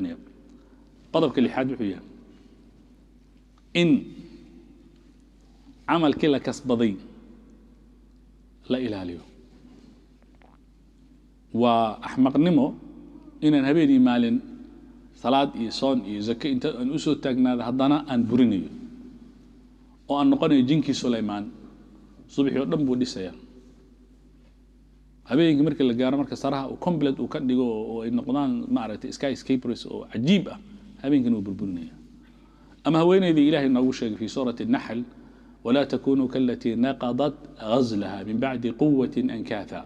Burinaya. Qodobka lixaad wuxuu yahay in camalkii la kasbaday la ilaaliyo. Waa axmaqnimo inaan habeen iyo maalin salaad iyo soon iyo zake inta aan usoo taagnaada, haddana aan burinayo oo aan noqonayo jinkii Sulaymaan. Subaxii oo dhan buu dhisaya, habeenkii markii la gaaro, marka saraha uu complete uu ka dhigo oo ay noqdaan, maaragtay, skyscrapers oo cajiib ah, habeenkiina wuu burburinaya. Ama haweeneydii Ilahay noogu sheegay في سورة النحل: ولا تكونوا كالتي نقضت غزلها من بعد قوة أنكاثا.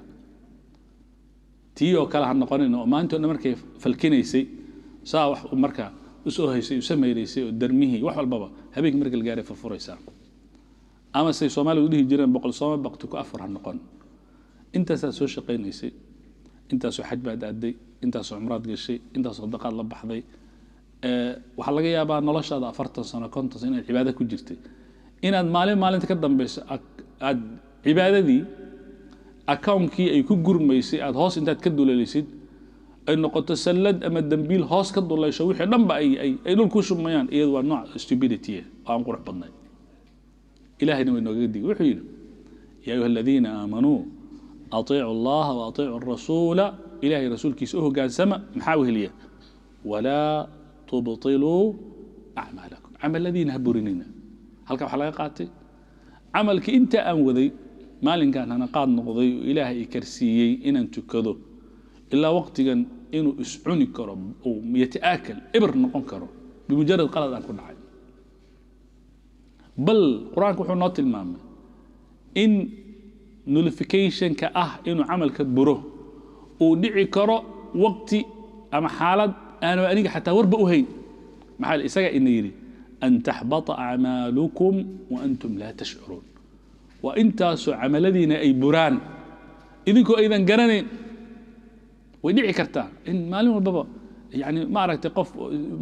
Tii oo kale ha noqonin oo maanta o dhan markay falkinaysay, saa wax marka usoo haysay, u samaynaysay oo darmihii wax walbaba, habeenkii marka la gaaray furfuraysaa. Ama say Soomaalidu dhihi jireen, "Boqol sooma baqti ku afar ha noqon." Intaasaad soo shaqaynaysay, intaasoo xaj baad aaday, intaasoo cumraad gashay, intaasoo sadaqaad la baxday. Waxaa laga yaabaa noloshaada 40 sano, 50 sano inaad cibaado ku jirtay, inaad maalin maalinta ka dambeyso aad cibaadadii akawnkii ay ku gurmaysay aad hoos intaad ka dulelaysid, ay noqoto sallad ama dambiil hoos ka duleysho, wixii dhanba ay dhul ku shubmayaan. Iyadu waa nooc stupidity oo aan qurux badnayn. Ilahayna way noogaga digay. Wuxuu yidhi: يا أيها الذين آمنوا أطيعوا الله وأطيعوا الرسول. Ilahay rasuulkiisa u hogaansama. Maxaa weheliya? ولا تبطلوا أعمالكم. Camaladiina ha burinina. Halka waxaa laga qaatay camalkii inta aan waday, maalinkaan hanaqaad noqday oo Ilaahay i karsiiyey inaan tukado ilaa waqtigan, inuu iscuni karo uu يتآكل, ibir noqon karo بمجرد qalad aan ku dhacay. Bal Qur-aanku wuxuu noo tilmaamay in nullificationka ah inuu camalka buro uu dhici karo waqti ama xaalad aanu aniga xataa warba u hayn. Maxaa isaga ina yidhi: أن تحبط أعمالكم وأنتم لا تشعرون. Waa intaasoo camaladiina ay buraan idinkoo aydan garanayn. Way dhici kartaa in maalin walbaba, yani, ma aragtay, qof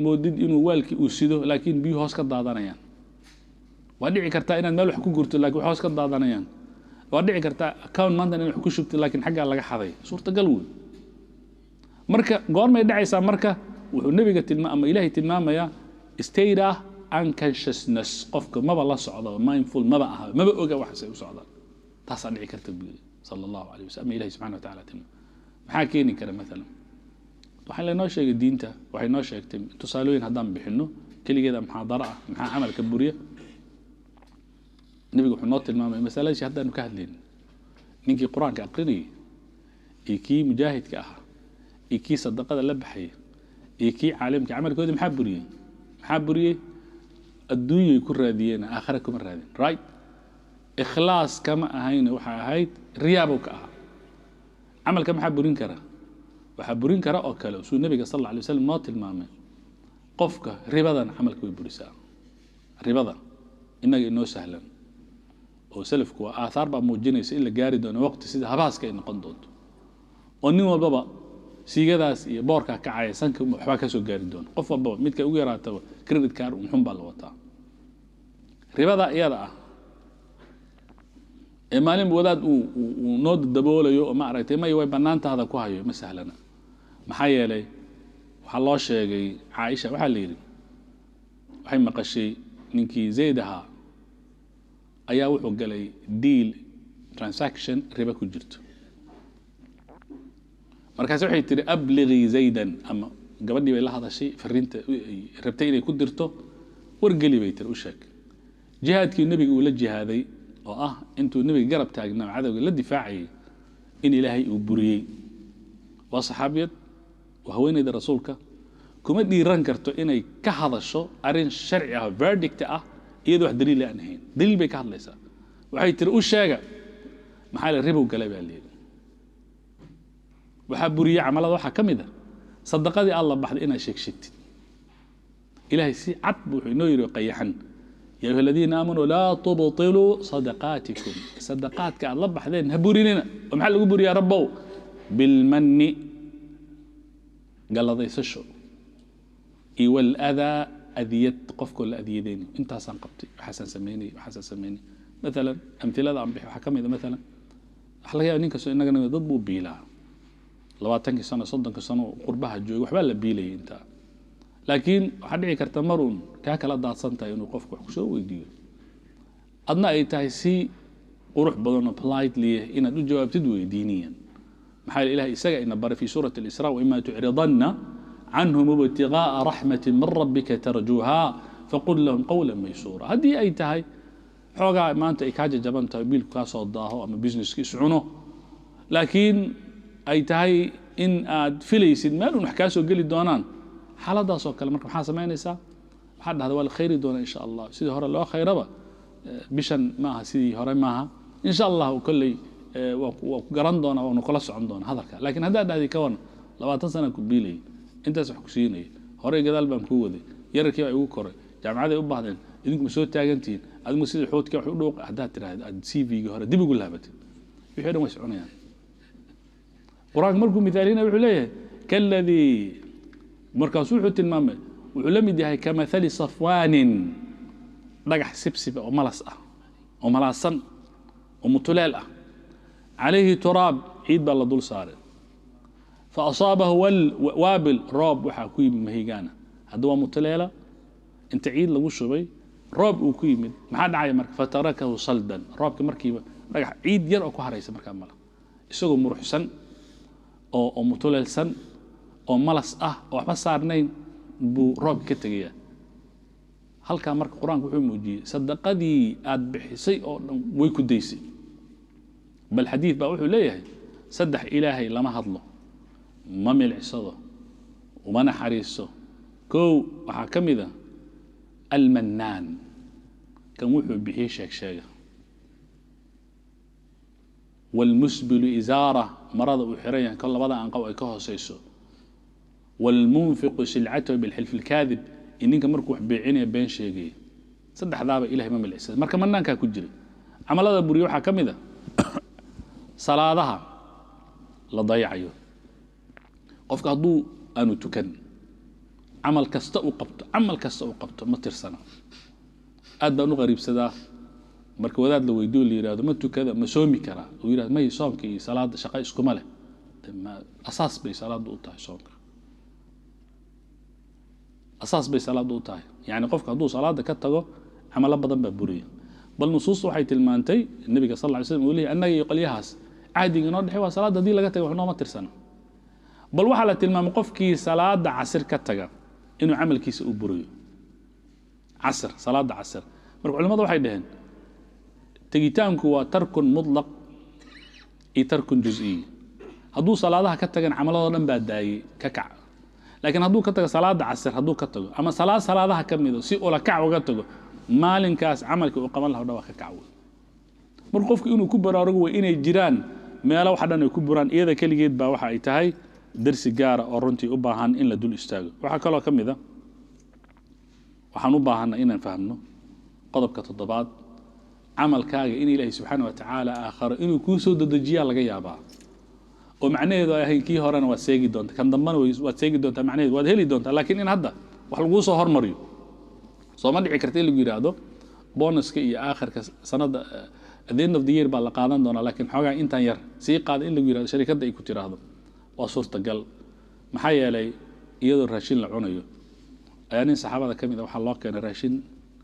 moodid inuu waalkii uu sido, laakiin biyuhu hoos ka daadanayaan. Waa dhici kartaa inaad meel wax ku gurto, lakin wax hoos ka daadanayaan. Waa dhici kartaa account maanta inaad wax ku shubto, laakiin xaggaa laga xaday. Suurtagal wey. Marka goormay dhacaysaa? Marka wuxuu nebiga tilma ama Ilaahay tilmaamayaa state ah unconsciousness. Qofka maba la socdo, mindful maba aha, maba oga waxaasay u socdaan. Taasaa dhici karta buu yidhi sala Allahu alayh wasalam, ama Ilahi subxana wa tacala tilmaam. Maxaa keeni kara? Maalan, waxaa laynoo sheegay, diinta waxay noo sheegtay tusaalooyin haddaan bixinno keligeeda muxaadaro ah. Maxaa camalka buriya? Nebigu wuxuu noo tilmaamay masaladii haddaanu ka hadlaynin: ninkii Qur-aanka aqrinayay iyo kii mujaahidka ahaa iyo kii sadaqada la baxayay iyo kii caalimka, camalkoodii maxaa buriyey? Maxaa buriyey? Adduunyay ku raadiyeen, aakhare kuma raadin, right? Ikhlaas kama ahayne, waxay ahayd riyaabow ka ahaa. Camalka maxaa burin kara? Waxaa burin kara oo kale, suu nebiga sal alla alay waslam noo tilmaamay, qofka ribadan camalka way burisaa. Ribada innaga inoo sahlan oo selafku waa aathaar baa muujinaysa in la gaari doono waqti sida habaaska ay noqon doonto, oo nin walbaba siigadaas iyo boorkaa kacaya sanka waxbaa ka soo gaari doona. Qof walbaba, midka ugu yaraataba, credit card unxun baa la wataa. Ribada iyada ah ee maalinba wadaad uu noo daboolayo oo, ma aragtay, may way bannaantaada ku hayo, ma sahlana. Maxaa yeelay, waxaa loo sheegay Caaisha, waxaa la yidhi, waxay maqashay ninkii Zayd ahaa ayaa wuxuu galay deal, transaction riba ku jirto. Markaas waxay tihi: "أبلغي زيدا." Ama gabadhii bay la hadashay, fariinta ay rabtay inay ku dirto wargeli bay tiri, u sheeg jihaadkii nebiga uu la jihaaday oo ah intuu nebiga garab taagnaa, cadowga la difaacayay, in Ilaahay uu buriyey. Waa saxaabiyad, waa haweeneyda rasuulka. Kuma dhiiran karto inay ka hadasho arrin sharci ah, verdict ah, iyadoo wax daliil aan ahayn. Daliil bay ka hadlaysaa. Waxay tiri: "U sheega." Maxaa la ribow galay baa layidhi. Waxaa buriyey camalada waxaa ka mid a sadaqadii aad la baxday inaad sheeg sheegtid. Ilahay si cad buu wuxuu inoo yidhi, qayaxan: يا أيها الذين آمنوا لا تبطلوا صدقاتكم. Sadaqaadka aad la baxdeen ha burinina. Oo maxaa lagu buriyaa, Rabbow? بالمن, galladaysasho, iyo والأذى, adiyad, qofkoo la adiyadeynayo. Intaasaan qabtay, waxaasaan sameynay, waxaasaan sameynay. Maalan, amthilada aan bixi waxaa ka mid a, maalan, waxa laga yaaba nin kastoo innagana dad buu biilaa. 20kii sano, 30kii sano qurbaha joogay, waxbaa la biilayay intaa. Laakiin waxaa dhici karta maruun kaa kala daadsan tahay inuu qofku wax kusoo weydiiyo, adna ay tahay si qurux badan oo politely inaad u jawaabtid weydiiniyan. Maxaa yeele Ilahay isaga ina baray fi suurati Alisra: "Waima tucridanna canhum ibtigaءa raxmati min rabbika tarjuuha faqul lahum qawla maysuura. Haddii ay tahay xoogaa maanta ay kaa jajaban tahay, biilku kaa soo daaho ama businesski iscuno, laakiin ay tahay in aad filaysid meel un wax kaa soo geli doonaan, xaaladaasoo kale marka maxaa samaynaysaa? Waxaa dhahda: "Waa la khayri doonaa insha Allah, sidii hore loo khayraba bishan maaha, sidii hore maaha, insha Allah kolley waa ku garan doonaa, waanu kula socon doonaa hadalka." Lakin haddaad dhahday: "Ka waran, 20 sana ku biilayay, intaas wax ku siinayay, horey gadaal baan kuu waday, yararkii baa igu koray, jaamacaday u baahdeen, idinku ma soo taagantihiin, adigu sidii xuudka wax u dhuuq," haddaad tiraahdo, aad CV-gii hore dib ugu laabatid, wixii o dhan way soconayaan. Qur-aanka markuu mithaalinaya wuxuu leeyahay: "Kaladii," markaasuu wuxuu tilmaamay, wuxuu la mid yahay "kamathali safwaanin," dhagax sibsib oo malas ah oo malaasan oo mutuleel ah, "calayhi turaab," ciid baa la dul saaray, "faasaabahu waabil," roob waxaa ku yimid mahigaana. Hadda waa mutuleela inta ciid lagu shubay roob uu ku yimid. Maxaa dhacaya marka? "Fatarakahu saldan," roobka markiiba dhagax ciid yar oo ku haraysa markaa mala, isagoo muruxsan oo mutuleelsan oo malas ah oo waxba saarnayn buu roobka ka tegaya halkaa. Marka Qur-aanku wuxuu muujiyey sadaqadii aad bixisay oo dhan way ku daysay. Bal xadiid baa wuxuu leeyahay: saddex Ilaahay lama hadlo, ma milicsado, uma naxariiso. Kow waxaa ka mid a almannaan, kan wuxuu bixiyey sheeg sheega, "waalmusbilu izaara," marada uu xiran yahay kol labada anqow ay ka hooseyso, "waalmunfiqu silcatahu bilxilfi alkaadib," in ninka markuu wax beecinaya been sheegaya. Saddexdaaba Ilahay ma milicsada. Marka mannaankaa ku jira camalada buriye waxaa ka mid a salaadaha la dayacayo. Qofka hadduu aanu tukan, camal kasta uu qabto, camal kasta uu qabto ma tirsana. Aad baan u qariibsadaa marka wadaad la weydiyo, la yihahdo: "Ma tukada, ma soomi karaa?" Uu yihahdo: "May, soomka iyo salaadda shaqa iskuma leh." Asaas bay salaaddu u tahay soomka, asaas bay salaaddu u tahay. Yani qofka hadduu salaada ka tago, camalo badan baa buriya. Bal nusuusta waxay tilmaantay nebiga sal ly slam uu leeyay: "Annaga iyo qolyahaas cahdiga inoo dhexey waa salaadda, haddii laga taga wax nooma tirsana." Bal waxaa la tilmaamay qofkii salaada casir ka taga inuu camalkiisa u buriyo. Casr, salaada casir. Marka culimadu waxay dhaheen tegitaanku waa tarkun mutlaq iyo tarkun juز'iy. Hadduu salaadaha ka tagan, camaladoo dhan baa daayey, ka kac. Laakiin hadduu ka tago salaada casir, hadduu ka tago ama salaad salaadaha ka mido si ula kac uga tago, maalinkaas camalkii uu qaban laha o dhan waa ka kac wey. Marka qofku inuu ku baraarugo way inay jiraan meelo waxa dhan ay ku buraan. Iyada keligeed baa waxa ay tahay darsi gaara oo runtii u baahan in la dul istaago. Waxaa kaloo ka mid a waxaan u baahanna inaan fahmno qodobka toddobaad: camalkaaga in Ilaahay subxaana wa tacaala aakharo inuu kuu soo dedejiyaa laga yaabaa, oo macnaheedu ay ahayn kii horena waad seegi doonta, kan dambena waad seegi doontaa, macnaheedu waad heli doontaa. Laakiin in hadda wax laguu soo hormariyo sooma dhici karta, in lagu yidhaahdo bonuska iyo aakhirka sanadda, at the end of the year baa la qaadan doonaa, laakiin xoogaa intaan yar sii qaada in lagu yidhahdo, sharikadda ay ku tiraahdo, waa suurtagal. Maxaa yeelay iyadoo raashin la cunayo ayaa nin saxaabada ka mid a waxaa loo keenay raashin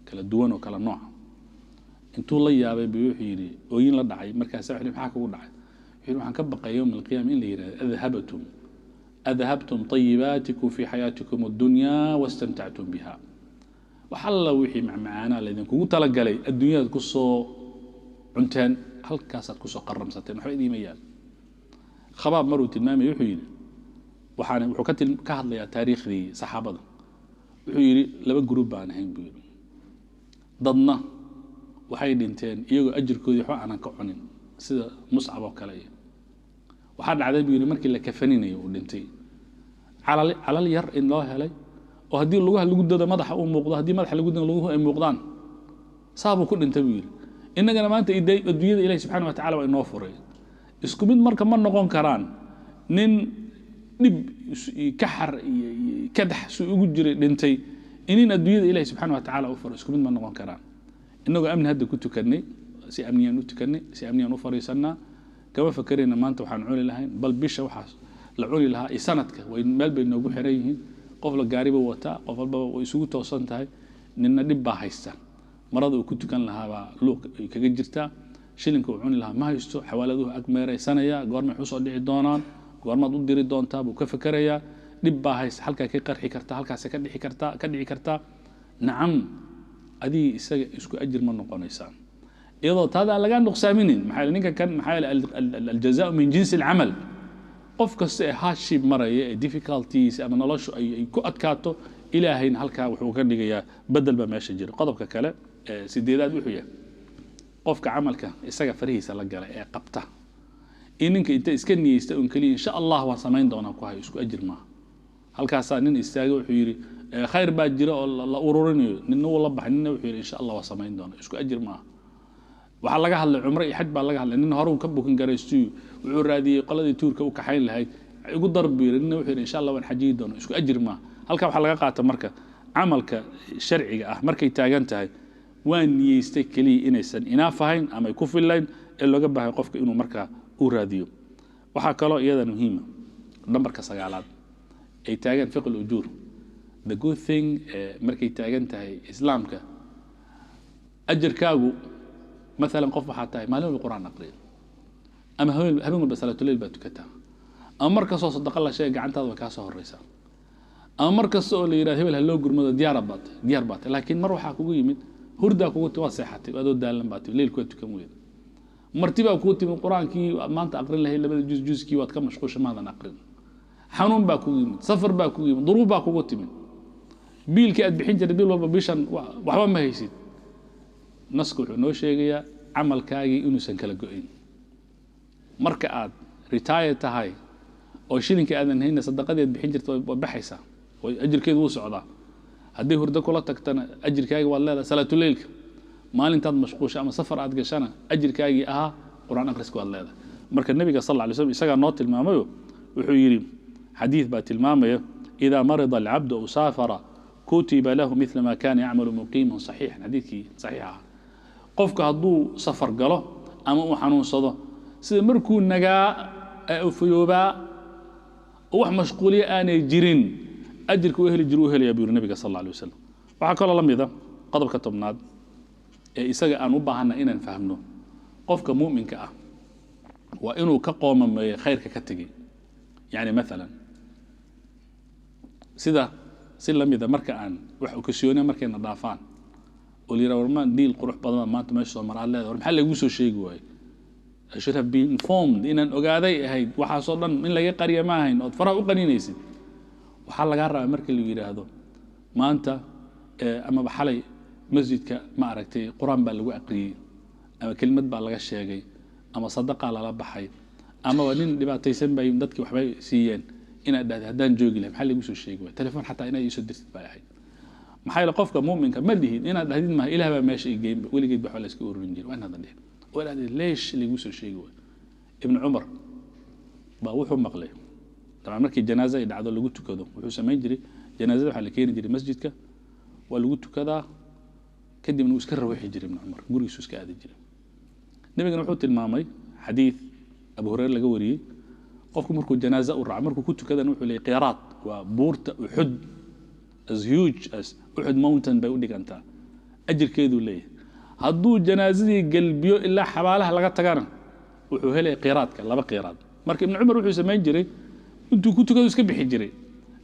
kala duwan oo kala nooca. Intuu la yaabay buu wuxuu yidhi, ooyin la dhacay. Markaasa wuxuu yidhi: "Maxaa kugu dhacay?" Wuxuu yidhi: "Waxaan ka baqay yowm alqiyaama in la yidhahdo adhabtum طayibaatikum fi xayaatikum addunya wastamtactum biha, wax alla wixii macmacaanaa laydinkugu talagalay adduunyadaad ku soo cunteen, halkaasaad kusoo qaramsateen, waxba idiima yaal." Khabaab maruu tilmaamay wuxuu yidhi, waxaan wuxuu ka hadlayaa taariikhdii saxaabada, wuxuu yidhi: "Laba group baan ahayn," buu yidhi. "Dadna waxay dhinteen iyagoo ajirkoodii waxba aanan ka cunin, sida Muscab oo kale. Iyo waxaa dhacday," buu yidhi, "markii la kafaninayo uu dhintay, calal calal yar in loo helay oo haddii lugaha lagu dado madaxa uu muuqdo, haddii madaxa lagu dado luguhu ay muuqdaan, saabuu ku dhintay," buu yidhi. "Innagana maanta adduunyada Ilahi subxana wa tacala waa inoo furay. Isku mid marka ma noqon karaan nin dhib iyo kaxar iyo kadax su ugu jiray dhintay inin adduunyada Ilahi subxana wa tacala u furay, isku mid ma noqon karaan. Innagoo amni hadda ku tukannay, si amniyaan u tukannay, si amniyaan u fariisannaa, kama fakerayna maanta waxaan cuni lahayn, bal bisha waxaas la cuni lahaa iyo sanadka way meel bay noogu xiran yihiin." Qof la gaari buu wataa, qof walbaba way isugu toosan tahay. Ninna dhib baa haysta, marada uu ku tukan lahaabaa luuq ay kaga jirtaa, shilinka uu cuni lahaa ma haysto, xawaaladuhu ag meeraysanaya, goormay xusoo dhici doonaan, goormaad u diri doontaa buu ka fakerayaa. Dhib baa haysta, halkaa ka qarxi kartaa, halkaasay ka dhici kartaa, ka dhici kartaa. Nacam, adigii isaga isku ajir ma noqonaysaan, iyadoo taada aan lagaa nuqsaaminin. Maxaa yeele ninka kan, maxaa yeele aljazaau min jinsi alcamal. Qof kasta ee hardship maraya, ee difficulties ama noloshu ay ku adkaato, Ilaahayna halkaa wuxuu ka dhigayaa bedel baa meesha jira. Qodobka kale ee sideedaad wuxuu yahay, qofka camalka isaga farihiisa la gala ee qabta in ninka inta iska niyeysta un keliya "Insha Allah waan samayn doonaa" ku hayo, isku ajir maaha. Halkaasaa nin istaagay, wuxuu yidhi khayr baa jira oo la ururinayo. Ninna wuu la baxay, ninna wuxuu yidhi "Insha Allah waan samayn doonaa." Isku ajir maaha. Waxaa laga hadlay cumro iyo xaj baa laga hadlay. Nin hore uu ka bukin garaystuyu, wuxuu raadiyey qoladii tuurka u kaxayn lahayd, "Igu dar," buu yidhi. Ninna wuxuu yidhi "Insha Allah waan xajiyi doonaa." Isku ajir maaha. Halkaa waxaa laga qaata marka, camalka sharciga ah markay taagan tahay "waan niyeystay" keliya inaysan inaaf ahayn ama ay ku fillayn, ee looga baahay qofka inuu markaa u raadiyo. Waxaa kaloo iyada muhiima, nambarka sagaalaad ay taagan fiqh ujuur, the good thing, markay taagan tahay Islaamka ajarkaagu. Maalan, qof waxaa tahay maalin walba Qur'aan aqriya, ama habeen walba salaatuleyl baa tukataa, ama mar kastoo sadaqa la sheega gacantaada way kaa soo horeysaa, ama mar kasta oo la yidhahdo hebel ha loo gurmado diyaar baad tahay, diyaar baa tahay. Laakiin mar waxaa kugu yimid hurdaa kugu timi, waad seexatay, adoo daalan baa timi, leylku waad tukan weyda. Marti baa kugu timid, Qur-aankii aad maanta aqrin lahayd labada juz, juzkii waad ka mashquusha, maadan aqrin. Xanuun baa kugu yimid, safar baa kugu yimid, duruuf baa kugu timid, biilkii aad bixin jirtay bil walba bishan waxba ma haysid. Nasku wuxuu noo sheegayaa camalkaagii inuusan kala go'in. Marka aad retire tahay oo shilinka aadan hayna, sadaqadii aad bixin jirta way baxaysaa, way ajirkeedu wuu socdaa. Haddii hurdo kula tagtana, ajirkaagi waad leedahay salaatuleylka. Maalintaad mashquusha ama safar aad gashana, ajirkaagii ahaa Qur-aan akhriska waad leedahay. Marka Nebiga sal alla alay slam isagaa noo tilmaamayo, wuxuu yidhi, xadiid baa tilmaamaya: "إذا مرض العبد أو سافر كتب له مثل ما كان يعمل مقيما صحيحا." Xadiidkii saxiixa ahaa, qofka hadduu safar galo ama uu xanuunsado, sida markuu nagaa ee uu fayoobaa oo wax mashquuliya aanay jirin, ajirka uu heli jiro uu helaya, buu yidhi Nabiga sal alla alay wasalam. Waxaa kaloo la mida qodobka 10aad ee isaga aan u baahanna inaan fahmno: qofka mu'minka ah waa inuu ka qoomameeyo khayrka ka tegey. Yani maalan, sida si la mida marka aan wax okasiyoone markayna dhaafaan oo la yidhaha, "Warmaan deal qurux badan baa maanta meesha soo mara," aad leedahay, "War maxaa lagu soo sheegi waaye? I should have been informed, inaan ogaaday ahayd, waxaasoo dhan in laga qariya ma ahayn," ood faraha u qaninaysid. Waxaa lagaa rabaa marka la yidhaahdo maanta amaba xalay masjidka ma aragtay Qur-aan baa lagu aqriyey, ama kelimad baa laga sheegay, ama sadaqaa lala baxay, amaba nin dhibaataysan bay dadkii waxbay siiyeen, inaad dhahday, "Haddaan joogi lahay, maxaa lagu soo sheegi waay? Telefoon xataa inaad iisoo dirtid bay ahayd." Maxaa yeele, qofka mu'minka ma lihid inaad dhahdid maha, "Ilaah baa meesha i geyn, weligeed ba waxba la iska ururin jiray." Waa inaadan dhihin oo inaad dhahdid, "Leesh lagu soo sheegi waay?" Ibnu Cumar baa wuxuu maqlay, dabcan markii janaaza ay dhacdo lagu tukado, wuxuu samayn jiray, janaazada waxaa la keeni jiray masjidka, waa lagu tukadaa, kadibna wuu iska rawixi jiray Ibnu Cumar, gurigiisu iska aadi jiray. Nabigana wuxuu tilmaamay xadiid Abu Hureyre laga wariyey, qofku markuu janaaza u raaco, markuu ku tukadana, wuxuu leeyay qiraad waa buurta Uxud, as huge as Uxud mountain bay u dhigantaa ajirkeeduu leeyahay. Hadduu janaazadii gelbiyo ilaa xabaalaha laga tagana, wuxuu helaya qiraadka laba qiraad. Marka Ibnu Cumar wuxuu samayn jiray, intuu ku tukado iska bixi jiray,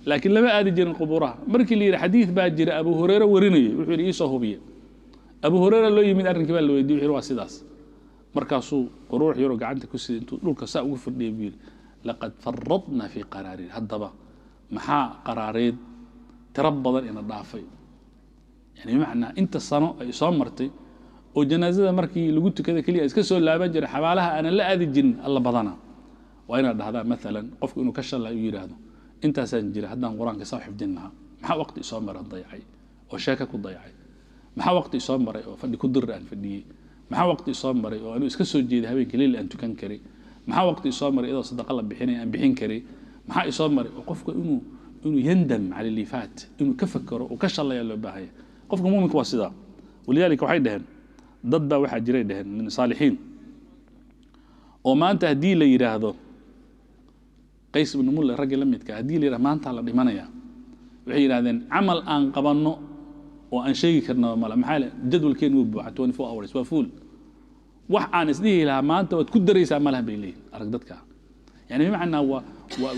laakiin lama aadi jirin qubuuraha. Markii la yidhi xadiid baa jira Abu Hureyre warinayay, wuxuu yidhi, "Iisoo hubiye." Abu Hureyre loo yimid, arrinkii baa la weydiiyey, wuxuu yidhi, "Waa sidaas." Markaasuu quruux yaroo gacanta ku siday intuu dhulka saa ugu fadhiyay buu yidhi, "Laqad faradna fi qaraariir." Haddaba maxaa qaraareed tiro badan ina dhaafay? Yani bimacnaa, inta sano ay soo martay oo janaazada markii lagu tukada keliya iska soo laaban jiray, xabaalaha aanan la aadi jirin, alla badana. Waa inaad dhahdaa, maalan, qofku inuu ka shalay u yidhaahdo, "Intaasaan jira, haddaan Qur-aanka saa xifdin lahaa, maxaa waqti isoo maran dayacay oo sheeka ku dayacay? Maxaa waqti isoo maray oo fadhi ku dirir aan fadhiyey? Maxaa waqti isoo maray oo anuu iska soo jeeday habeenkii leyl aan tukan karay? Maxaa waqti isoo maray iyadoo sadaqa la bixinay aan bixin karay? Maxaa isoo maray?" Oo qofka inuu yandam cala lifaat, inuu ka fakero oo ka shallaya loo baahanya. Qofka muminka waa sidaa. Walidaalika waxay dhaheen, dad baa waxaa jiray dhaheen min saalixiin oo maanta haddii la yidhaahdo, Qays ibnu Mulle raggii la midka, haddii la yidhahdo maanta la dhimanaya, Waxay yidhahdeen camal aan qabanno oo aan sheegi karnaba male. Maxaa le? Jadwalkeenu wuu buuxa, 24 hours waa full. Wax aan isdhihi lahaa maanta waad ku daraysaa malaha, bay leeyihin. Arag dadka, yani bimacnaa waa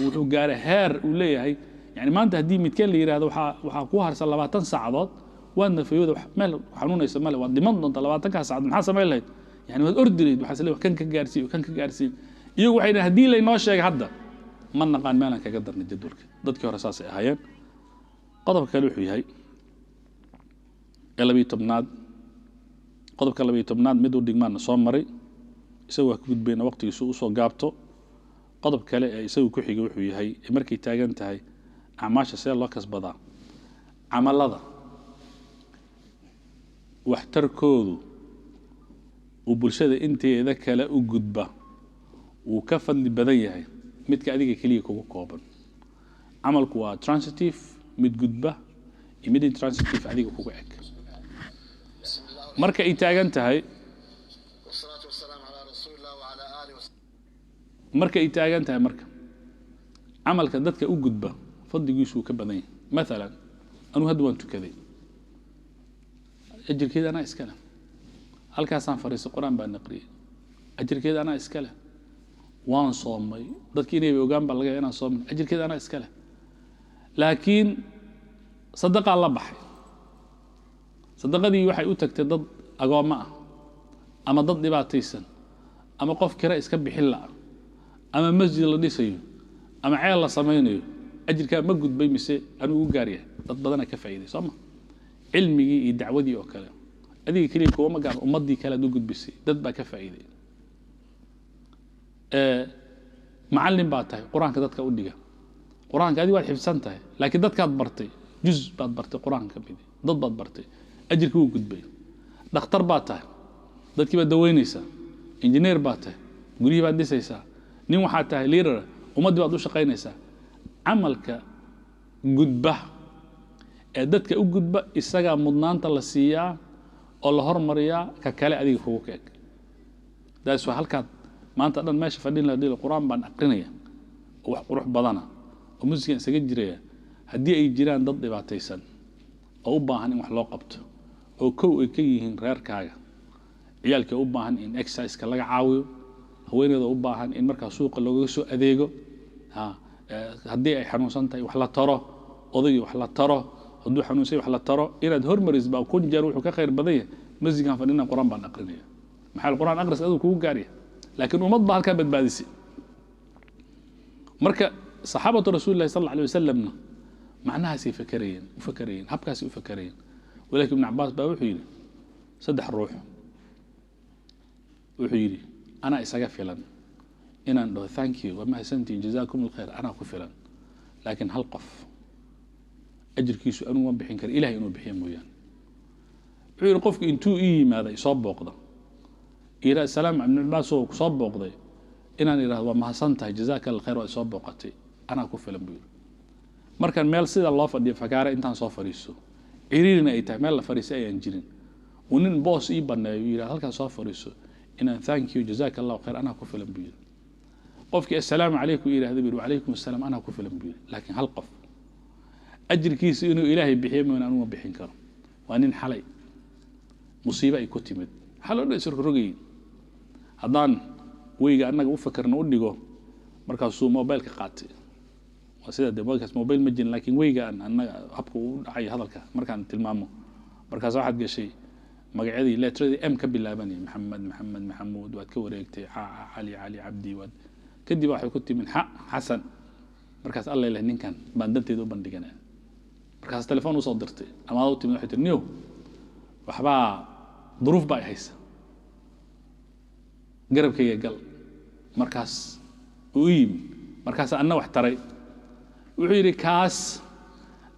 wuxuu gaaray heer uu leeyahay, yani maanta haddii midkeen la yidhahdo waxaa ku harsan 20 saacadood, waad nafayooda, meel xanuunaysa male, waad dhiman doontaa 20-kaa saacadood, maxaa samayn lahayd? Yani waad ordi lahayd, waxaa isleeyahay kan ka gaarsiiyo, kan ka gaarsiiyo. Iyagu waxay dhahen haddii laynoo sheegay hadda, ma naqaan meelaan kaga darnay jadwalka. Dadkii hore saasay ahaayeen. Qodobka kale wuxuu yahay ee 12aad. Qodobka 12aad mid u dhigmaana soo maray, isagu waa ka gudbayna waqtigiisu usoo gaabto. Qodob kale ee isagu ku xigay wuxuu yahay ee markay taagan tahay acmaasha see loo kasbadaa, camalada waxtarkoodu uu bulshada inteeda kale u gudba wuu ka fadli badan yahay midka adiga keliya kugu kooban. Camalku waa transitive, mid gudba, iyo mid intransitive, adiga kugu eg. Marka ay taagan tahay والصلاة والسلام على رسول الله وعلى آله وصحبه. Marka ay taagan tahay marka camalka dadka u gudba, fadligiisu wuu ka badan yahay. Maalan anuu hadda waan tukaday, ajirkeeda anaa iska leh. Halkaasaan fadhiistay, Qur-aan baan aqriyay, ajirkeeda anaa iska leh. Waan soomay, dadki inayba ogaan baa laga yaaba inaan soomay, ajirkeeda anaa iska leh. Laakiin sadaqaa la baxay, sadaqadii waxay u tagtay dad agoommo ah ama dad dhibaataysan ama qof kira iska bixin la'a ama masjid la dhisayo ama ceel la samaynayo. Ajirkaa ma gudbay mise anuu u gaar yahay? Dad badana ka faa'iiday, soo ma? Cilmigii iyo dacwadii oo kale adiga keliya kuwama gaar, ummaddii kale aad u gudbisay, dad baa ka faa'iiday. Macallin baa tahay Qur-aanka dadka u dhiga. Qur-aanka adiga waad xifsan tahay, laakiin dadkaad bartay, juz baad bartay Qur-aanka ka midi, dad baad bartay, ajirkii wuu gudbay. Dhakhtar baad tahay, dadkii baad daweynaysaa. Injineer baad tahay, guryihii baad dhisaysaa. Nin waxaad tahay leader, ummaddii baad u shaqaynaysaa. Camalka gudba ee dadka u gudba isagaa mudnaanta la siiyaa oo la hormariyaa ka kale adiga kugu ka eg. Daas waa halkaad maanta dhan meesha fadhin la dhihi, Qur-aan baan aqrinaya oo wax qurux badana oo muusigan isaga jiraya. Haddii ay jiraan dad dhibaataysan oo u baahan in wax loo qabto, oo kow ay ka yihiin reerkaaga, ciyaalka u baahan in exerciseka laga caawiyo, haweeneyda u baahan in markaa suuqa loogaga soo adeego, ha haddii ay xanuunsan tahay wax la taro, odaygii wax la taro, hadduu xanuunsan wax la taro, inaad hormaris baa kun jeer wuxuu ka khayr badan yahay masjidkan fadhina, Qur-aan baan aqrinaya. Maxaa? Qur-aan aqris adigu kugu gaarya, laakiin ummad baa halkaa badbaadisay. Marka saxaabatu rasuuli llahi sal alla alay wasalamna macnahaasay fakarayeen, u fakarayeen habkaasay u fakarayeen. Walaakin Ibn Cabaas baa wuxuu yidhi saddex ruux, wuxuu yidhi, anaa isaga filan inaan dhaho thank you, waa mahadsantihin, jazaakum alkhayr, anaa ku filan. Laakiin hal qof ajirkiisu anugu ma bixin kara, Ilahay inuu bixiyo mooyaane. Wuxuu yidhi qofku intuu ii yimaada, isoo booqda, yidhaa asalaam, Ibn Cabaas oo kusoo booqday, inaan idhahdo waa mahadsan tahay, jazaaka alkhayr, waa isoo booqatay, anaa ku filan, buu yidhi. Markaan meel sida loo fadhiyo fakaare intaan soo fadhiisto, ciriirina ay tahay, meel la fadhiistay ayaan jirin, uu nin boos ii baneeyo, yidhahdo halkaan soo fadhiiso, inaan thank you, jazaaka allahu khayr, anaa ku filan, buu yidhi. Qofkii assalaamu calaykum yidhahda, buu yidhi, wacalaykum assalaam, anaa ku filan, buu yidhi. Laakiin hal qof ajirkiisa inuu Ilaahay bixiyo mooyane anugu ma bixin karo. Waa nin xalay musiibo ay ku timid, xaloo dhan isrogrogayay. Haddaan weyga annaga u fakarna u dhigo, markaasuu mobilka qaatay. Waa sida dee markaas mobile ma jirin, laakiin weyga aan annaga habka uu dhacayo hadalka markaan tilmaamo, markaas waxaad gashay magacyadii leetradii M ka bilaabanayay: Maxamed, Maxamed, Maxamuud, waad ka wareegtay xa, Cali, Cali, Cabdi, waad kadib waxay ku timid xa, Xasan. Markaas alla leh ninkan baan danteeda u bandhiganaya. Markaas telefoon usoo dirtay ama aad u timid, waxay tiri, niyow, waxbaa duruuf baa i haysa, garabkayga gal. Markaas uu yimi, markaas anna wax taray. Wuxuu yidhi kaas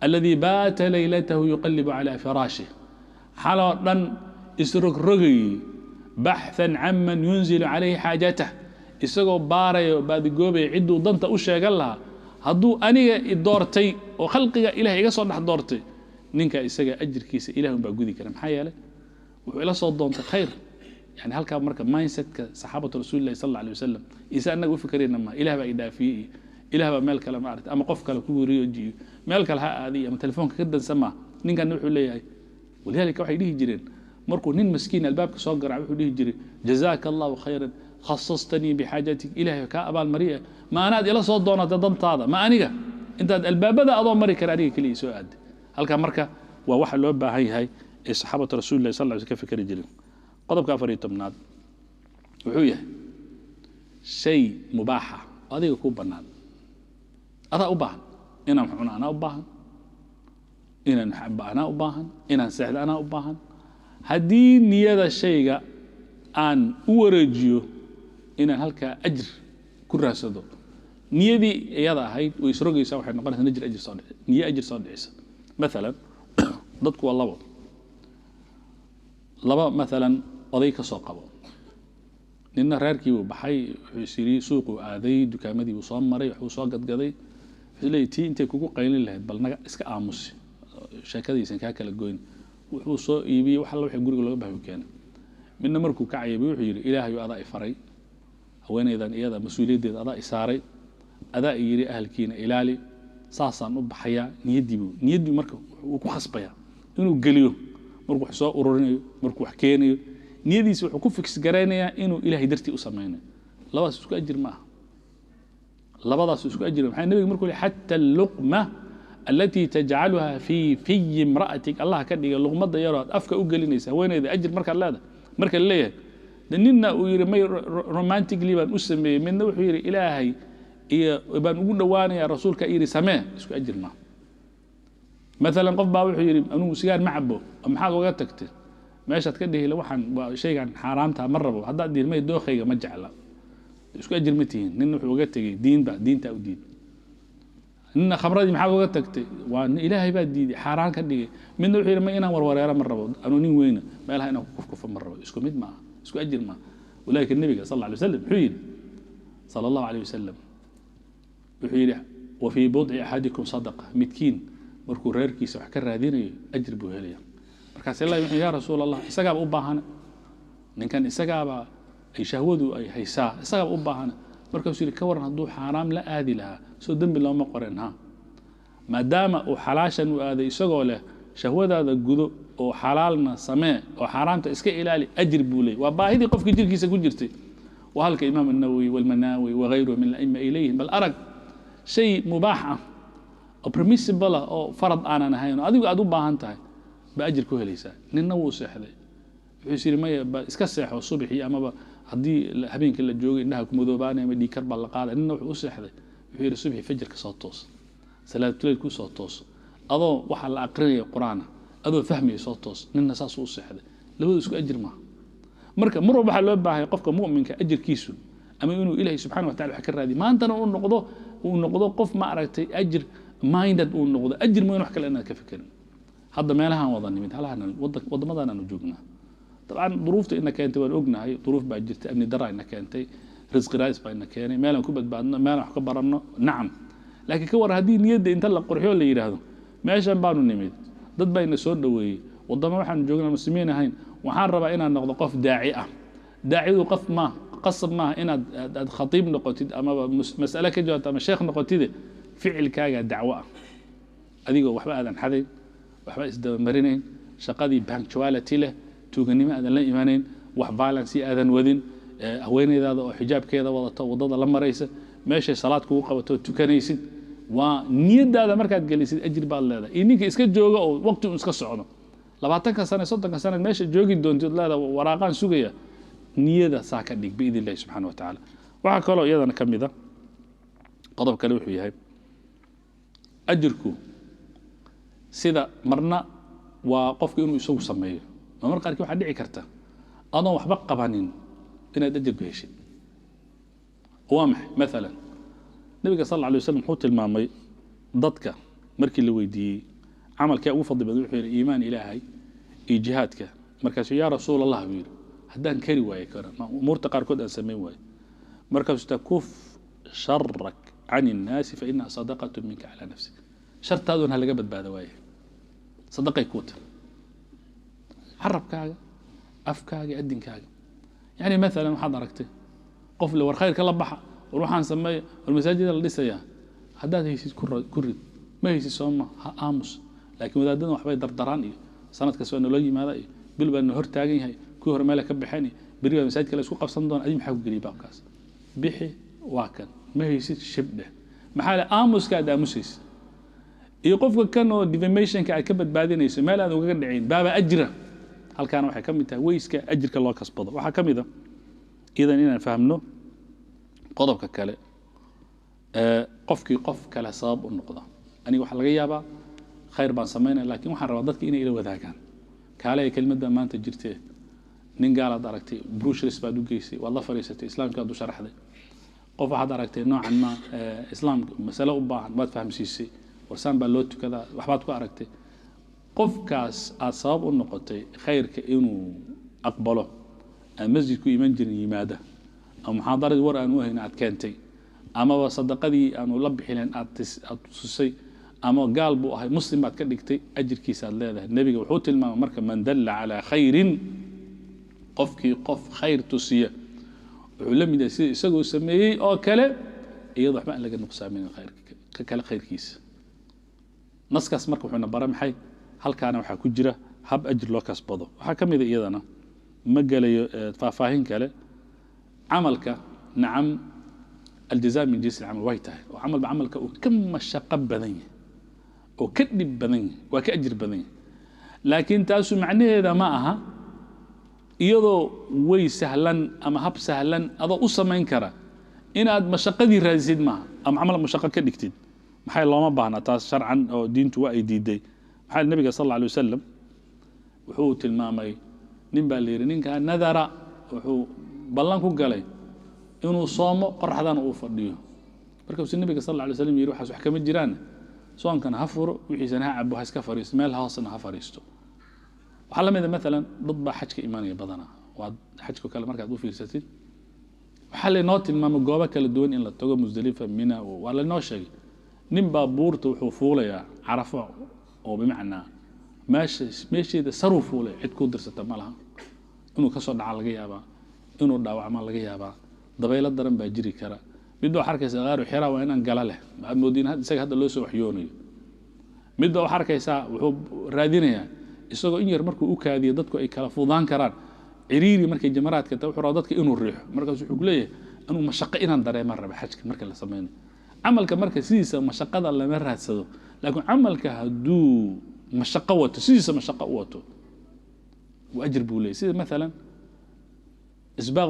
alladii baata laylatahu yuqallibu calaa firaashih, xaloo dhan isrogrogayey, baxthan canman yunzilu calayhi xaajatah, isagoo baaraya oo baadigoobaya cidduu danta u sheegan lahaa, hadduu aniga i doortay oo khalqiga Ilahay iga soo dhex doortay, ninka isaga ajirkiisa Ilah un baa gudi kara. Maxaa yeelay wuxuu ila soo doontay khayr. Yani halkaa marka mindsetka saxaabatu rasuuli llahi sal alla alay wasalam isa annaga u fikrayna ma Ilah baa i dhaafiyey iyo Ilaah baa meel kale maaragtay ama qof kale ku wareejiyo, meel kale ha aadiy ama telefoonka ka dansan maaha. Ninkan wuxuu leeyahay, walidaalika waxay dhihi jireen, markuu nin maskiin albaabka soo garaac, wuxuu dhihi jiray: "Jazaaka Allahu khayran, khasastanii bixaajatik." Ilaahay kaa abaalmariya, ma anaad ila soo doonata dantaada, ma aniga intaad albaabada adoo mari kara aniga keliya soo aaday halkaa. Marka waa waxa loo baahan yahay ee saxaabatu Rasuulillahi sal ly ka fikri jireen. Qodobka 14aad wuxuu yahay shay mubaaxa oo adiga kuu bannaan, adaa u baahan. Inaan wax cuno anaa u baahan, inaan xabo anaa u baahan, inaan seexdo anaa u baahan. Haddii niyada shayga aan u wareejiyo inaan halkaa ajir ku raadsado, niyadii iyada ahayd way isrogaysaa, waxay noqonaysaa najir ajir soo dhici, niyo ajir soo dhicisa. Maalan dadku waa labo laba. Maalan oday ka soo qabo, ninna reerkii buu baxay, wuxuu is yidhi suuquu aaday, dukaamadii buu soo maray, waxbuu soo gadgaday. Wuxuu leeyahy, tii intay kugu qaylin lahayd bal naga iska aamusi, sheekadiisan kaa kala goyn. Wuxuu soo iibiyey wax alla wixii guriga looga bahay keenay. Midna markuu kacayay wuxuu yidhi: "Ilaahayu, adaa i faray haweenaydan, iyada mas-uuliyaddeeda adaa i saaray, adaa i yidhi ahalkiina ilaali, saasaan u baxayaa." Niyaddiibuu niyaddii marka wuu ku khasbayaa inuu geliyo markuu wax soo ururinayo, markuu wax keenayo, niyadiisa wuxuu ku fix garaynayaa inuu Ilaahay dartii u samaynayo. Labadaas isku ajir ma aha, labadaas isku ajir. Maxaa nabiga markuu leeyahay: "Xatta alluqma allatii tajcaluha fii fiyi imra'atik," Allah ka dhigay luqmadda yaroo aad afka u gelinaysa haweeneyda ajir markaad leedahay. Marka la leeyahay de ninna uu yidhi may romantically baan u sameeyey, midna wuxuu yidhi Ilaahay iyo baan ugu dhowaanaya, rasuulka yidhi samee, isku ajir maaha. Maalan qof baa wuxuu yidhi: "Anugu sigaar ma cabo." "Oo maxaad uga tagtay?" Meeshaad ka dhihi waxaan waa shaygan xaaraamta ma rabo, haddaad dhihi may dookhayga ma jecla, isku ajir ma tihiin. Nin wuxuu uga tegey diinba, diintaa u diiday. Ninna khamradii maxaad uga tagtay? Waa Ilaahay baa diiday, xaaraan ka dhigay. Midna wuxuu yidhi: "Ma inaan warwareero ma rabo, anuu nin weyna meelaha inaan ku kufkufo ma rabo." Isku mid maaha, isku ajir maaha. Walaalika nebiga sal alla alay wasalam wuxuu yidhi, sala Allahu alayh wasalam, wuxuu yidhi: "Wa fii budci axadikum sadaqa." Midkiin markuu reerkiisa wax ka raadinayo ajir buu helaya. Markaas ilahi wuxuu: "Ya Rasuul Allah, isagaaba u baahana ninkan, isagaaba ay shahwadu ay haysaa, isagaaba u baahana." Markaasuu yidhi: "Ka waran hadduu xaaraam la aadi lahaa? Soo dembi looma qoreen?" Ha, maadaama uu xalaashan u aaday isagoo leh shahwadaada gudo oo xalaalna samee oo xaaraamta iska ilaali, ajir buu leeyay. Waa baahidii qofkii jirkiisa ku jirtay. Waa halka Imaam الnawowi walmanaawi wagayruhu min alaima ay leeyihin: bal arag shay mubaax ah oo permissible ah oo farad aanan ahayn oo adigu aad u baahan tahay ba ajir ku helaysaa. Ninna wuu seexday, wuxuu is yidhi maya, ba iska seexo subaxii, amaba haddii habeenkii la joogay indhaha ku madoobaanaya ama dhiigkar baa la qaaday. Ninna wuxuu u seexday, wuxuu yidhi subaxii fajirka soo toos, salaatuleyl ku soo toos, adoo waxaa la aqrinaya Qur-aana adoo fahmaya soo toos. Ninna saasuu u seexday. Labadu isku ajir maaha. Marka mar walba waxaa loo baahaya qofka mu'minka ajirkiisu ama inuu Ilahay subxana wa tacala wax ka raadiyo, maantana uu noqdo qof ma aragtay ajir minded uu noqdo, ajir mooyin wax kale inaad ka fekerin. Hadda meelahaan wada nimid, halahan waddamadan aanu joognaa, dabcan duruufta ina keentay waan ognahay. Duruuf baa jirta, amni daraa ina keentay, risqi raadis baa ina keenay, meelaan ku badbaadno, meelaan wax ka baranno. Nacam, laakiin ka war haddii niyadda inta la qurxiyo la yidhaahdo: meeshan baanu nimid, dad baa ina soo dhoweeyey, waddamo waxaanu joognaa muslimiin ahayn, waxaan rabaa inaan noqdo qof daaci ah. Daacidu qof ma qasab maaha inaad aad khatiib noqotid amaba mas'ale ka jawaabto ama sheekh noqotide. Ficilkaaga dacwo ah, adigoo waxba aadan xadayn, waxba isdabamarinayn, shaqadii punctuality leh, tuuganimo aadan la imanayn, wax violence aadan wadin, haweeneydaada oo xijaabkeeda wadato waddada la maraysa, meeshay salaad kugu qabato tukanaysid, waa niyadaada markaad gelisid ajir baad leedahay. Iyo ninka iska jooga oo waqti un iska socdo, 20ka sane, 30ka sane meesha joogi doontid, leedahay waraaqaan sugaya, niyada saa ka dhig biidn illahi subxana wa tacaala. Waxaa kaloo iyadana ka mid a, qodob kale wuxuu yahay ajirku sida marna waa qofku inuu isagu sameeyo. Marmar qaarkii waxaa dhici karta adoon waxba qabanin inaad ajirku heshid. Waa maxay? Maalan nabiga sal alla alay waslam wuxuu tilmaamay dadka markii la weydiiyey camalkee ugu fadli badan, wuxuu yidhi: "Iimaan Ilaahay iyo jihaadka." Markaasuu: "Yaa Rasuul Allah," buu yidhi, "haddaan kari waaye kara umuurta qaarkood aan samayn waayo?" Markaasuu: "Takuf sharak can innaasi fa inaha sadaqatu minka calaa nafsik." Shartaadun ha laga badbaado waaye, sadaqay kuu tahay, carabkaaga, afkaaga, adinkaaga. Yani maalan waxaad aragtay qof le: "War khayrka la baxa, war waxaan sameeya, war masaajida la dhisayaa." Haddaad haysid ku rid, ma haysid sooma ha aamus. Laakiin wadaadadan waxbay dardaraan iyo sanad kasta waa naloo yimaada iyo bil baa na hor taagan yahay, kuwii hore meela ka baxeen iyo berri baa masaajidka la isku qabsan doona. Adi maxaa ku geliyay baabkaas? Bixi, waa kan. Ma haysid, shibdheh. Maxaa le aamuska aad aamusaysid iyo qofka kan oo defamationka aad ka badbaadinayso meel aad ugaga dhicin baaba ajra. Halkaana waxay ka mid tahay weyska ajirka loo kasbado. Waxaa ka mid a idan inaan fahmno qodobka kale, qofkii qof kale sabab u noqda. Aniga waxaa laga yaabaa khayr baan samaynaya, lakin waxaan rabaa dadka inay ila wadaagaan. Kaale, kelimad baa maanta jirtee. Nin gaalaad aragtay, brochures baad u geysay, waad la fadhiisatay, islaamkaad u sharaxday. Qof waxaad aragtay noocan ma islaamka masale u baahan, waad fahamsiisay, warsaan baa loo tukadaa, waxbaad ku aragtay. Qofkaas aad sabab u noqotay khayrka inuu aqbalo, aan masjidku iman jirin yimaada, ama muxaadaradii war aan u hayn aad keentay, amaba sadaqadii aanu la bixilen aad tusisay, ama gaal buu ahay, muslim baad ka dhigtay, ajirkiisa aad leedahay. Nebiga wuxuu tilmaamay marka: "Man dalla calaa khayrin", qofkii qof khayr tusiya, wuxuu la mid yahay sida isagoo sameeyey oo kale, iyadoo waxba aan laga nuqsaamin khayrka ka kale khayrkiisa. Naskaas marka wuxuuna bara maxay? Halkaana waxaa ku jira hab ajir loo kasbado. Waxaa ka mid a iyadana, ma gelayo faahfaahin kale, camalka, nacam, الجزاء من جنس العمل way tahay, oo camalba camalka uu ka mashaqo badan yahay oo ka dhib badan yahay waa ka ajir badan yahay. Laakiin taasu macnaheeda ma aha iyadoo way sahlan ama hab sahlan adoo u samayn kara inaad mashaqadii raadisid maaha, ama camal mashaqo ka dhigtid. Maxay looma baahna taas sharcan oo diintu waa ay diiday. Maxaa nabiga sal alla alay wasalam wuxuu tilmaamay? Nin baa la yidhi, ninkaa nadara, wuxuu ballan ku galay inuu soomo, qoraxdana uu fadhiyo. Markaasuu nabiga sal alla alay slam yidhi: "Waxaas wax kama jiraan, soonkana ha furo, wixiisana ha cabo, ha iska fariisto, meel hoosna ha fariisto." Waxaa la mid a maalan dad baa xajka imanaya badanaa. Waa xajka kale markaad u fiirsatid, waxaa laynoo tilmaamay goobo kala duwan in la tago, Musdalifa, Mina, waa laynoo sheegay. Nin baa buurta wuxuu fuulayaa Carafo, oo bimacnaa meesha meesheeda saruu fuulay. Cid kuu dirsata ma laha. Inuu kasoo dhaca laga yaabaa, inuu dhaawacma laga yaabaa, dabaylo daran baa jiri kara. Mid baa waxaa arkaysa qaaru xiraa waa inaan gala leh, waxaad moodiin isaga hadda loo soo waxyoonayo. Mid baa waxaa arkaysaa wuxuu raadinayaa isagoo in yar markuu u kaadiyo dadku ay kala fudaan karaan, ciriiri markay jamaraadka tahay, wuxuu rabaa dadka inuu riixo. Markaas wuxuu ku leeyahay: "Anuu mashaqo inaan dareemaan raba." Xajka marka la sameynayo camalka, marka sidiisa mashaqada lama raadsado, laakiin camalka hadduu mashaqo wato, sidiisa mashaqo u wato, waa ajir buu leeyahy. Sida maalan إسباغ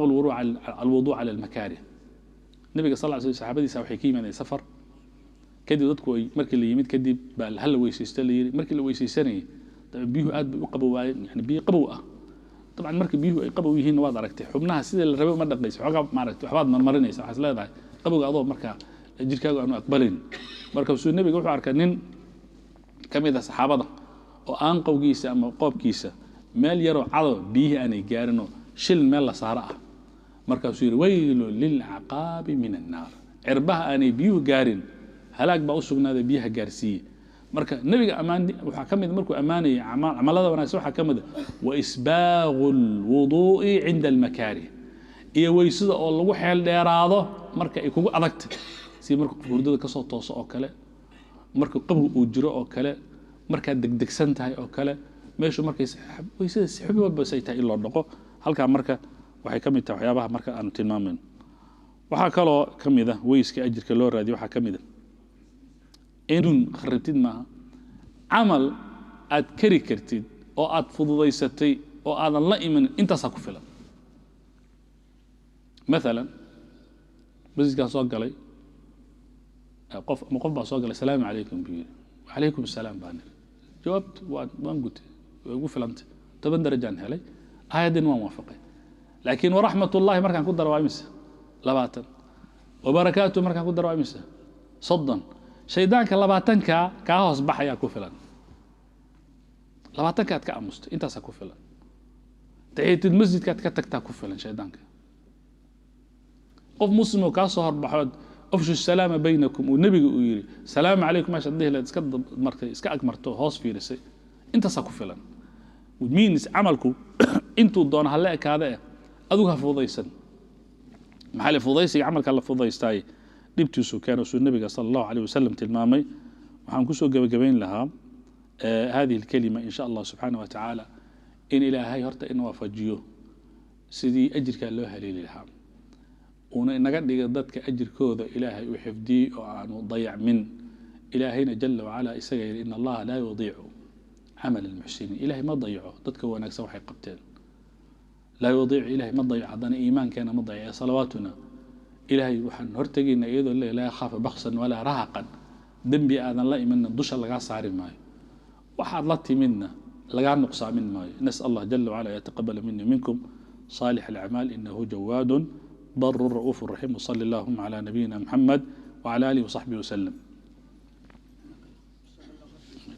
الوضوء على المكاره. Nabiga sal ly slam saxaabadiisa waxay ka yimaadeen safar. Kadib dadku ay markii la yimid kadib baa hala weysaysto la yiri. Markii la weysaysanayay, biyuhu aad bay u qabowaayeen, yani biyo qabow ah. Dabcan marka biyuhu ay qabow yihiin, waad aragtay, xubnaha sida la rabay uma dhaqaysa, xoogaa maaragtay waxbaad marmarinaysa, waxaad leedahay qabowga adoo markaa jirkaagu aanu aqbalayn. Markaasuu nebiga wuxuu arkay nin ka mid ah saxaabada oo aanqowgiisa ama qoobkiisa meel yaroo cado biyihii aanay gaarinoo shil meel la saaro ah. Markaasuu yidhi: "ويل للأعقاب من النار." Cirbaha aanay biyuhu gaarin halaag baa u sugnaaday, biyaha gaarsiiye. Marka nebiga ammaan waxaa ka mid, markuu ammaanayay camalada wanaagsan, waxaa ka mid a وإسباغ الوضوء عند المكاره, iyo weysada oo lagu xeel dheeraado marka ay kugu adagtay, si marka qofka hurdada kasoo tooso oo kale, marka qabow uu jiro oo kale, markaad degdegsan tahay oo kale, meeshu markay weysada si xubi walba say tahay in loo dhaqo. Halkaa marka waxay ka mid tahay waxyaabaha marka aanu tilmaamayno. Waxaa kaloo ka mid ah weyska ajirka loo raadiyo, waxaa ka mid a in kharibtid maaha camal aad kari kartid oo aad fududaysatay oo aadan la imanin, intaasaa ku filan. Maalan masjidkaan soo galay, qof ama qof baa soo galay, "Asalaamu calaykum," buu yidhi. "Wacalaykum asalaam," baan niri. Jawaabtu waan gutay, way igu filantay, 10 darajaan helay, aayaddin waan waafaqay. Laakiin "waraxmat ullahi" markaan ku daro waa imisa? 20. "Wabarakaatu" markaan ku daro waa imisa? 30. Shaydaanka 20-kaa kaa hoos baxayaa ku filan. 20-kaad ka amustay, intaasaa ku filan. Taxiyatid masjidkaad ka tagtaa ku filan shaydaanka. Qof muslim oo kaa soo horbaxood "أفشوا السلام بينكم" uu nebiga uu yidhi, "Salaamu calaykum" meeshaad dhihi lahayd iska martay, iska agmarto, hoos fiirisay, intaasaa ku filan. Means camalku intuu doono hala ekaada eh, adigu ha fududaysan. Maxaa la fududaysiga camalka la fududaystaaye Dhibtiisu keeno suu nabiga sala Allahu caleyh wasalam tilmaamay. Waxaan kusoo gebagabayn lahaa hadihi alkalima, in sha Allah subxaana wa tacaala, in Ilaahay horta in waafajiyo sidii ajirkaa loo haleeli lahaa, uuna inaga dhiga dadka ajirkooda Ilaahay uu xifdiyey oo aanu dayacmin. Ilaahayna jala wacala isaga yidhi: "In Allaha laa yudiicu camal almuxsiniin." Ilahay ma dayaco dadka wanaagsan waxay qabteen. Laa yudiicu, Ilahay ma dayaco. Haddana iimaankeena ma dayaco, salawaatuna Ilaahay waxaan hortegaynaa iyadoo le laa yakhaafa baksan walaa rahaqan. Dembi aadan la imanna dusha lagaa saari maayo, waxaad la timidna lagaa nuqsaamin maayo. Nasal Allah jala wacala yataqabala mini minkum صالح الأعمال، إنه جواد بر رؤوف رحيم. وصلى اللهم على نبينا محمد وعلى آله وصحبه وسلم.